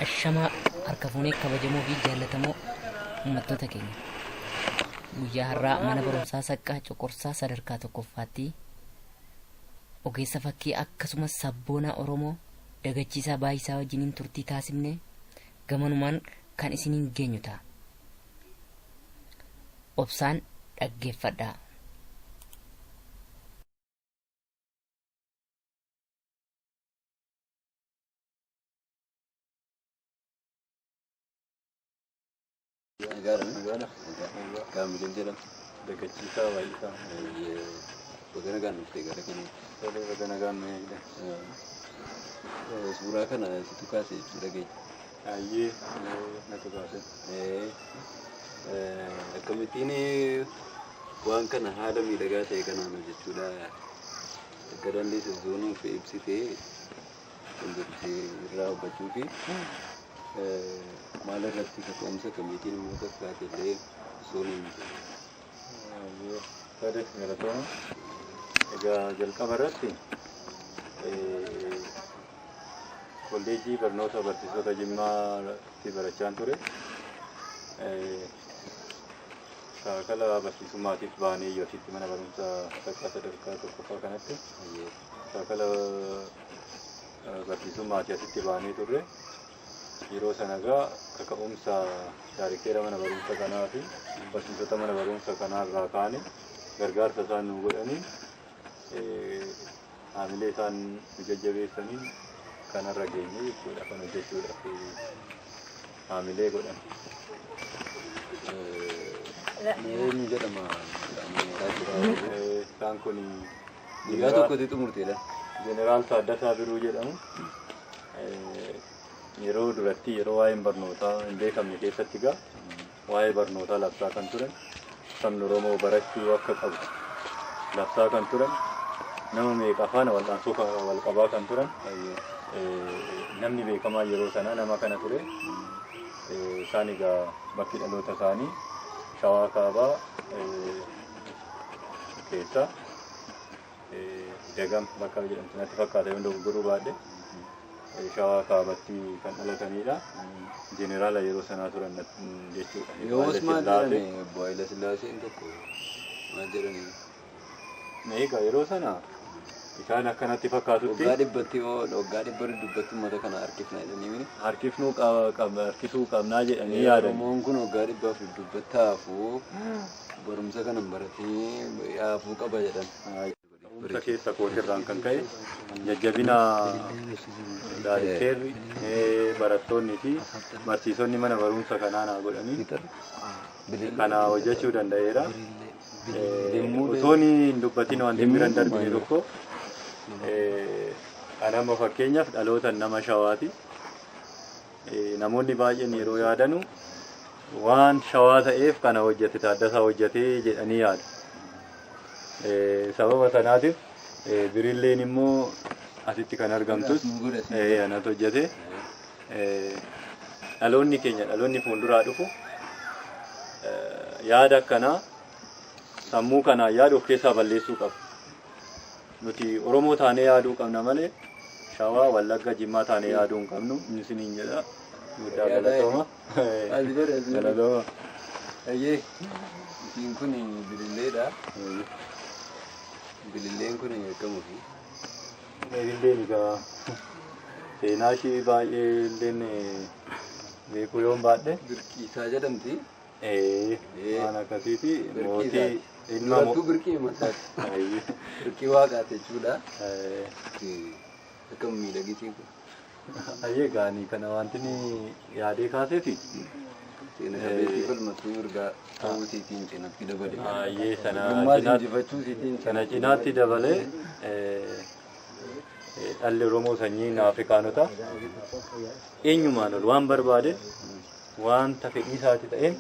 Ashamaa harka fuunee kabajamoo fi jaallatamoo uummattoota keenya. Guyyaa har'aa mana barumsaa Saqqaa Coqorsaa sadarkaa tokkoffaatti ogeessa fakkii akkasumas sabboonaa Oromoo Dagachiisaa Baayisaa wajjiniin turtii taasifne gamanumaan kan isiniin geenyu ta'a. Obsaan dhaggeeffadhaa. Nagaadha. Kaamileen jedhama. Dagachiisaa Baay'isaa. Baga nagaan dhuftee gara kana. Tolee, baga nagaan nu eegde. Suuraa kana situ kaase jechuu dhageenya. Ayyee, natu kaase. Akkamittiin waan kana haala miidhagaa ta'e kanaan hojjechuudha akka dandeesse zoonuuf ibsitee kan jedhu irraa hubachuu fi maal irratti kaka'umsa akkamiitiin immoo kakkaate illee zoonuun. Ayyee, tole, galatooma. Egaa jalqaba irratti kolleejjii barnoota barsiisota Jimmaatti barachaan ture. Shaakala barsiisummaatiif baanee asitti mana barumsaa saqqaa sadarkaa tokkoffaa kanatti shaakala barsiisummaatii asitti baanee turre. Yeroo sana egaa kaka'umsa daarikteera mana barumsa kanaa fi barsiisota mana barumsa kanaa irraa kaane gargaarsa isaan nu godhanii, haamilee isaan nu jajjabeessaniin kanarra geenye jechuudha, kan hojjechuudhaaf haamilee godhan. Eenyu jedhama? Isaan kun Guyyaa tokkotti xumurteedha. Jeneraal Taaddasaa Birruu jedhamu. Yeroo duratti, yeroo waa'een barnootaa hin beekamne keessatti egaa waa'ee barnootaa labsaa kan turan, sabni Oromoo barachuu akka qabu labsaa kan turan, nama meeqa faana wal'aansoo wal qabaa kan turan, namni beekamaa yeroo sanaa nama kana ture. Isaan egaa bakki dhaloota isaanii Shawaa Kaabaa keessa Dagam bakka jedhamtu natti fakkaata, yoon dogoggoruu baadhe, Shawaa Kaabatti kan dhalatanidha. Jeneraala yeroo sanaa turan jechuudha. Yoos maal jedhani obbo Haayila Sillaaseen tokko, maal jedhani? Egaa yeroo sana isaan akkanatti fakkaatutti Waggaa 100tti moo waggaa 100 dubbatti uummata kana harkifna jedhanii mini? Harkifnuu harkisuu qabnaa jedhanii yaadan. Oromoon kun waggaa 400 dubbatti hafuu, barumsa kana hin baratee hafuu qaba jedhan. Barumsa keessa kootirraan kan ka'e jajjabina daarikteerri, barattoonnii fi barsiisonni mana barumsa kanaa naa godhanii kana hojjechuu danda'eera. Osoon hin dubbatin wanti bira hin darbine tokko, ani amma fakkeenyaaf dhaloota nama Shawaati. Namoonni baay'een yeroo yaadanu waan Shawaa ta'eef kana hojjete, Taaddasaa hojjete jedhanii yaadu. Sababa sanaatiif birilleen immoo asitti kan argamtus anatu hojjete. Dhaloonni keenya, dhaloonni fuulduraa dhufu yaada akkanaa sammuu kanaan yaadu of keessaa balleessuu qabu. Nuti Oromoo taanee yaaduu qabna malee Shawaa, Wallagga, Jimmaa taanee yaaduu hin qabnu. Inni isiniin jedha. Guddaa galatooma. Galatooma. Ayyee, isiin kun bililleedha. Bililleen kun akkamuufi? Bililleen egaa seenaa ishii baay'ee illeen beekuu yoon baadhe. Birqiisaa jedhamti. Waan akkasiiti. Mootii ilma Durattuu birqii mataati. Birqii waaqaati jechuudha. Akkam miidhagisiin kun. Ayyee, gaanii kana wanti inni yaadee kaaseefi. Seena qabeettii falmattuu mirgaa ta'uu isiitiin cinatti dabale. Ayyee, sana Ogummaa cinaatti injifachuu isiitiin sana cinaatti dabalee, dhalli Oromoo sanyiin Afrikaanotaa eenyumaan ol waan barbaade, wanta fedhii isaati ta'een,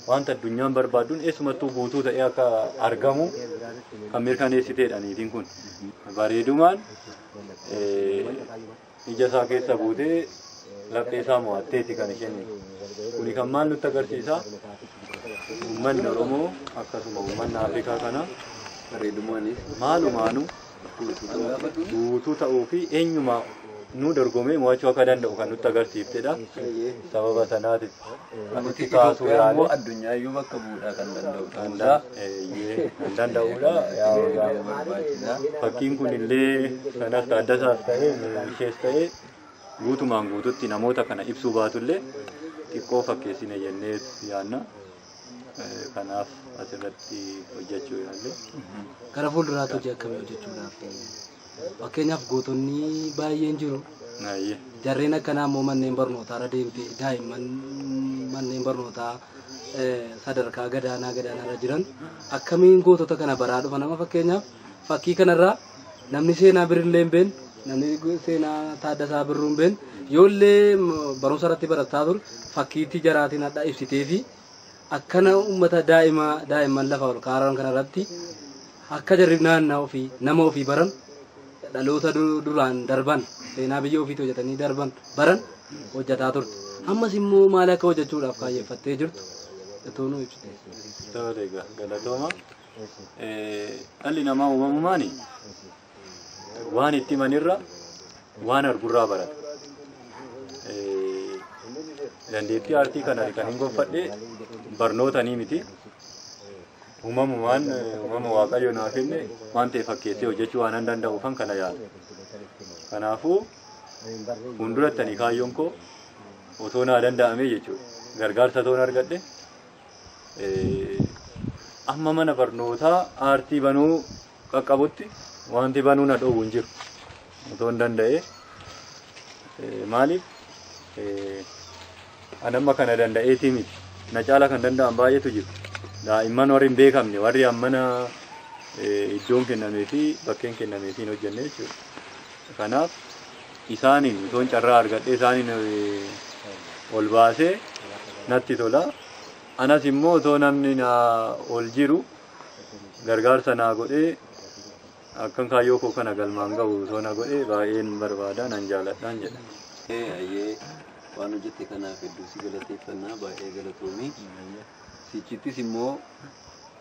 wanta addunyaan barbaadduun eessumattuu guutuu ta'ee akka argamu kan mirkaneessiteedha niitiin kun. Bareedumaan ija isaa keessa buutee laphee isaa mo'atteeti kan isheen. Kuni kan maal nutti agarsiisa? Uummanni Oromoo akkasuma uummanni Afrikaa kana Bareedumaanis maalumaanuu guutuu ta'uu fi eenyumaa nu dorgomee mo'achuu akka danda'u kan nutti agarsiiftedha. Sababa sanaatiif Ummati asitti kaasuu Itoophiyaa immoo yaale addunyaa bakka bu'uudhaa kan danda'u ta'uusaa kan danda'udha. baay'ee barbaachisaa. Fakkiin kun illee kanas Taaddasaas ta'ee ishees ta'ee guutumaan guututti namoota kana ibsuu baatullee xiqqoo fakkeessine jennee yaanna. Kanaaf asirratti hojjechuu yaalle. Gara fuulduraatti hojii akkamii hojjechuudhaaf? Fakkeenyaaf gootonni baay'een jiru. Jarreen akkanaa immoo manneen barnootaa irra deemtee daa'imman manneen barnootaa sadarkaa gadaanaa gadaanaa irra jiran akkamiin gootota kana baraa dhufa? Nama fakkeenyaaf fakkii kanarraa namni seenaa birillee hin beekne, namni seenaa Taaddasaa Birruu hin beekne, yoollee barumsa irratti barataa ture fakkiitti jaraatiin hadhaa ibsitee fi akkana uummata daa'ima daa'imman lafa ol kaaran kanarratti akka jarri naannaa ofii nama ofii baran, dhaloota duraan darban seenaa biyya ofiitti hojjetanii darban baran hojjetaa turte. Ammas immoo maal akka hojjechuudhaaf kaayeffattee jirtu itoo nu ibsite. Tole egaa galatooma. Dhalli namaa uumamumaani waan itti himanirra waan argurraa barata. Dandeettii aartii kana kan hin gonfadhe barnootanii miti. Uumamumaan uumama Waaqayyo naa kenne waan ta'e fakkeessee hojjechuu waan hin danda'uufan kana yaala. Kanaafuu fuulduratti ani kaayyoon koo otoo naa danda'ame jechuudha. Gargaarsa toon argadhe amma mana barnootaa aartii banuu qaqqabutti wanti banuu na dhoowwu hin jiru. Otoo hin danda'e maaliif ani amma kana danda'eetii miti. Na caala kan danda'an baay'eetu jiru. Daa'imman warri hin beekamne warri ammana iddoon kennamee fi bakkeen kennamee fi hin hojjenne jechuudha. Kanaaf isaaniin otoon carraa argadhee isaaniin ol baasee natti tola. Anas immoo otoo namni na ol jiru gargaarsa naa godhee akkan kaayyoo koo kana galmaan gahu otoo na godhee baay'een barbaada, nan jaaladhaan jedha. Ayyee, waan hojjette kanaaf hedduu si galateeffannaa, baay'ee galatoomii. Sichittis immoo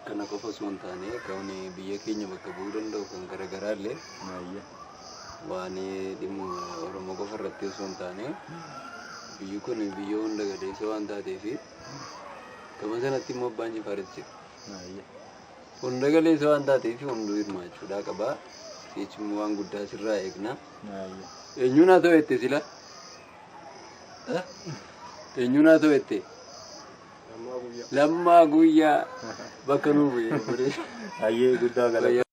kana qofa osoo hin taane kan biyya keenya bakka bu'uu danda'u kan garaagaraa illee waan dhimma Oromoo qofa irratti osoo hin taane biyyi kun biyya hunda galeessa waan taateef gama sanatti immoo Abbaan Jifaaris jira. Hunda galeessa waan taateef hunduu hirmaachuudhaa qaba. Sichi immoo waan guddaa sirraa eegna. Eenyuun haa ta'u jette sila? Eenyuun haa ta'u jette? Lammaa Guyyaa bakka nuu bu'ee. Ayyee, guddaa galatoomii.